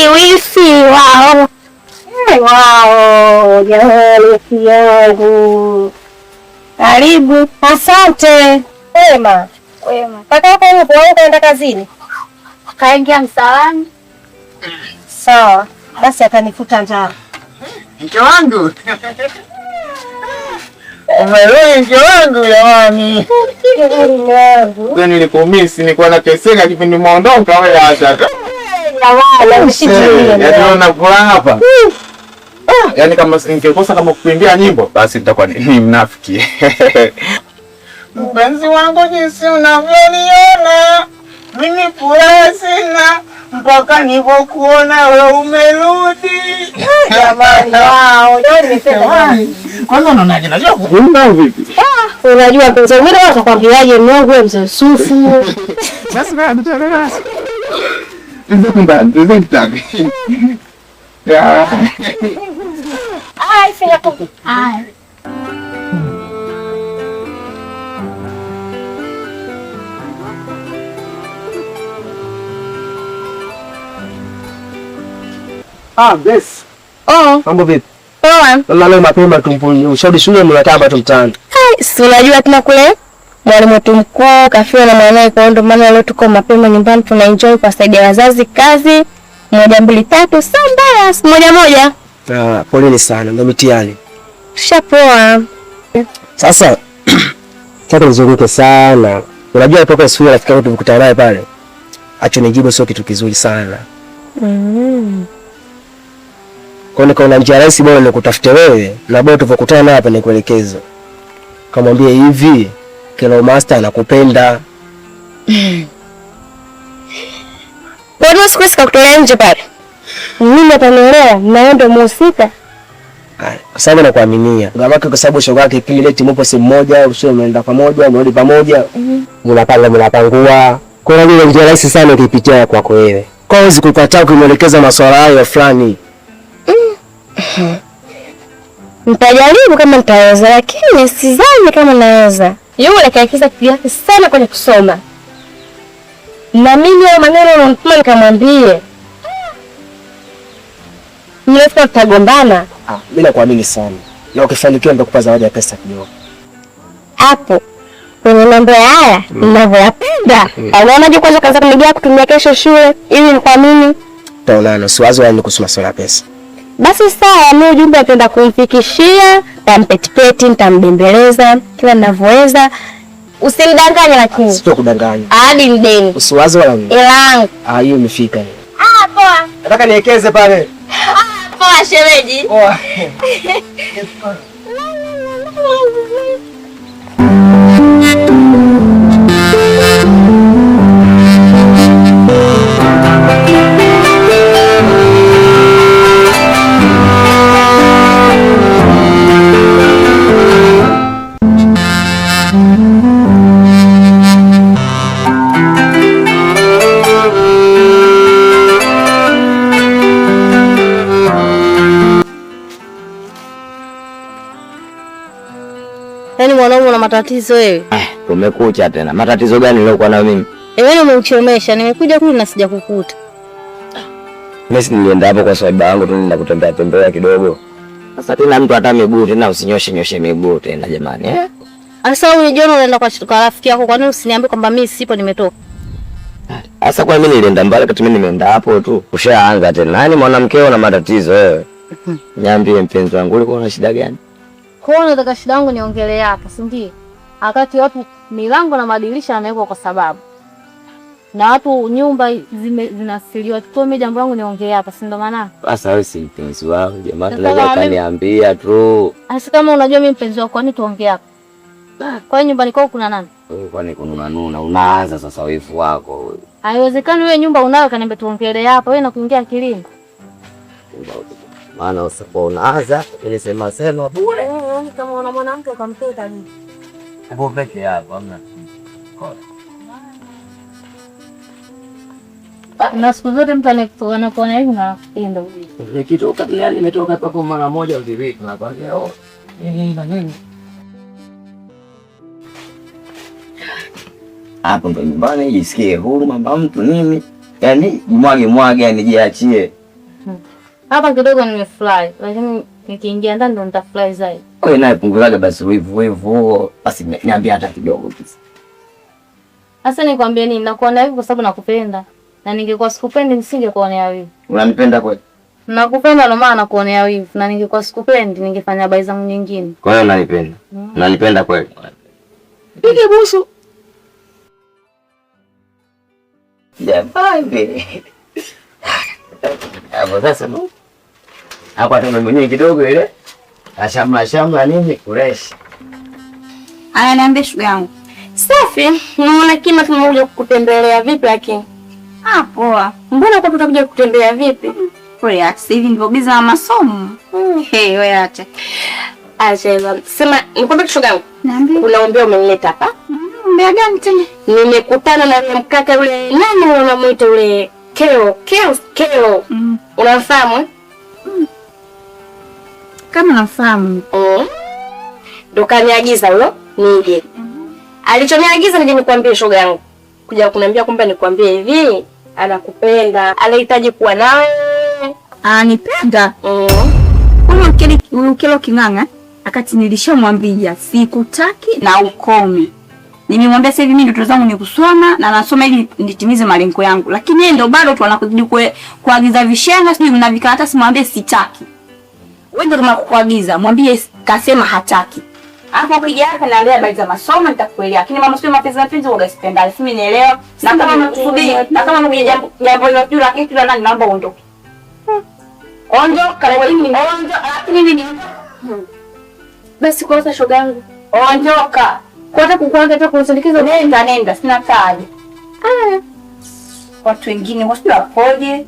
Wisi wao. Wao, jamani yangu. Karibu. Asante. Wema. Wema. Kaka yako yupo au kaenda kazini? Kaingia msalani. Sawa. Basi atanifuta njaa. Mke wangu. Umerudi mke wangu jamani. Wangu. Nilikumisi, nilikuwa nateseka kipindi umeondoka wewe acha. Jamani, Yaani una hapa. Yaani kama ningekosa kama kuimbia nyimbo basi nitakuwa ni mnafiki. Mpenzi wangu jinsi unavyoniona, mimi furaha sina mpaka nilipokuona wewe umerudi. Jamani, wao, jamani. Kwanza unaonaje? Najua kuimba au vipi? Unajua mpenzi wangu, mimi nitakwambiaje Mungu wewe mzee Yusufu. Basi basi basi. Ndio ndio. Ya. Ai, fanya kuku. Ai. Ah, yes. Oh, Mambo vipi? poa. Lala leo mapema tu ushauri shule mnatamba tu mtaani. Ai, si unajua tena kule mwalimu wetu mkuu kafiwa na mwanae, kwa hiyo ndio maana leo tuko mapema nyumbani tuna enjoy kuwasaidia wazazi kazi. 1 2 3, sio mbaya, 1 1. Ah, poleni sana, ndio mitihani. Tushapoa. Sasa sasa nizunguke sana. Unajua ipo siku rafiki yangu tulikutana naye pale. Achonijibu sio kitu kizuri sana. Kwa nikaona njia rahisi bora nikutafute wewe na bora tuvokutana naye hapa nikuelekeze. Kamwambie hivi, Kelo Master anakupenda. Kwa nini siku sikakutolea nje pale? Mimi atanielewa na wewe ndio muhusika. Kwa sababu nakuaminia. Ngamake kwa sababu shoga yake kipindi leti mpo sehemu moja, usio mnaenda pamoja, mrudi pamoja. Mnapanga mnapangua. Kwa hiyo njia rahisi sana ukipitia kwako wewe. Kwa hiyo kukataa kumwelekeza masuala hayo fulani. Nitajaribu kama nitaweza, lakini sidhani kama naweza. Yule kaekeza akili yake sana kwenye kusoma. Na mimi hayo maneno unanituma nikamwambie. Mimi tutagombana. Ah, mimi nakuamini sana. Na ukifanikiwa nitakupa zawadi ya pesa kidogo. Hapo kwenye mambo haya ninavyoyapenda. Unaonaje kwanza kaanza kunigia kutumia kesho shule ili nikuamini? Tutaonana, usiwaze wala kuhusu masuala ya pesa. Basi sawa, mimi ujumbe napenda kumfikishia, nitampetipeti, nitambembeleza kila ninavyoweza. Usimdanganye lakini. Sitokudanganya. Ahadi ni deni. Usiwaze wala nini. Ila Ah, hiyo imefika. Ah, poa. Nataka niekeze pale. Ah, poa shemeji. Poa. Yaani mwanaume una matatizo wewe. Kumekucha tena. Matatizo gani niliokuwa nayo mimi? Wewe umeuchomesha. Nimekuja kule na sijakukuta. Mimi si nilienda hapo kwa sababu yangu tu nenda kutembea tembea kidogo. Sasa tena mtu hata miguu tena usinyoshe nyoshe miguu tena jamani eh? Sasa wewe jioni unaenda kwa rafiki yako, kwa nini usiniambie kwamba mimi sipo nimetoka? Sasa kwa mimi nilienda mbali kati mimi nimeenda hapo tu. Ushaanza tena. Yaani mwanamke una matatizo wewe. Niambie mpenzi wangu ulikuwa una shida gani? Kwa hiyo nataka shida yangu niongelee hapa, si ndio? Wakati watu milango na madirisha yanawekwa kwa sababu. Na watu nyumba zinasiliwa. Kwa mimi jambo langu niongelee hapa, si ndio maana? Sasa wewe si mpenzi wangu jamani, Sasa unaweza kaniambia tu. Sasa kama unajua mimi mpenzi wako, kwani tuongee hapa? Kwa hiyo nyumbani kwako kuna nani? Wewe kwani kununa nuna unaanza sasa wivu wako wewe. Haiwezekani wewe nyumba unayo kaniambia tuongelee hapa, wewe nakuingia akilini. Maana usipo unaanza ile sema sema bure. Kama una mwanamke ukampenda nini? Upo peke yako hamna. Na siku zote mtu anakuona hivi na anakuinda. Nikitoka tayari nimetoka hapa kwa mara moja udhibiti na kwa hiyo nini na nini. Hapo ndo nyumbani jisikie huru mama mtu nini? Yaani mwage mwage yani jiachie. Hapa kidogo nimefurahi, lakini nikiingia ndani ndo nitafurahi zaidi. Wewe naye punguzaga basi wivu wivu huo. Basi niambie hata kidogo. Sasa nikwambie nini? Nakuonea wivu kwa sababu nakupenda. Na ningekuwa sikupendi nisingekuonea wivu. Unanipenda kweli? Nakupenda ndo maana nakuonea wivu, na ningekuwa sikupendi ningefanya habari zangu nyingine. Kwa hiyo unanipenda? Unanipenda kweli? Pige busu. Jamani. Hapo sasa hapo hata mwenyewe kidogo ile ashamla shamla nini kureshi. Aya, niambie shuga yangu. Safi, nimeona kima tumekuja kukutembelea vipi lakini? Ah, poa. Mbona kwa tutakuja kukutembelea vipi? Wewe acha sasa hivi ndio busy na masomo. Hey, wewe acha. Acha sema nikwambie shoga yangu. Niambie. Kuna umbea umenileta hapa. Umbea gani tena? Nimekutana na yule mkaka yule nani unamuita yule Keo, Keo, Keo. Unamfahamu? Kama namfahamu. Ndo kaniagiza huyo nije. Alichoniagiza nije nikwambie shoga yangu. Kuja kuniambia kwamba nikwambie hivi, anakupenda, anahitaji kuwa nawe. Ananipenda. Huyo Kelo King'ang'a akati nilishamwambia sikutaki na ukome. Nimemwambia sasa hivi mimi ndoto zangu ni kusoma na nasoma ili nitimize malengo yangu. Lakini yeye ndo bado tu anakuzidi kuagiza vishenga sijui na vikaratasi, mwambie sitaki. Wewe ndo tunakuagiza, mwambie kasema hataki. Hapo ukija hapa naambia habari za masomo nitakuelewa. Lakini mama sio mapenzi mapenzi huwa sipendani. Si mimi nielewa. Na kama mnakusubiri, na kama mkuja jambo jambo hilo juu lakini kila nani naomba uondoke. Ondoka, lakini ondoka, lakini mimi Basi kwanza shoga yangu. Ondoka. Kwa hata kukuaga hata kunisindikiza nenda nenda sina kazi. Watu wengine wasio wapoje?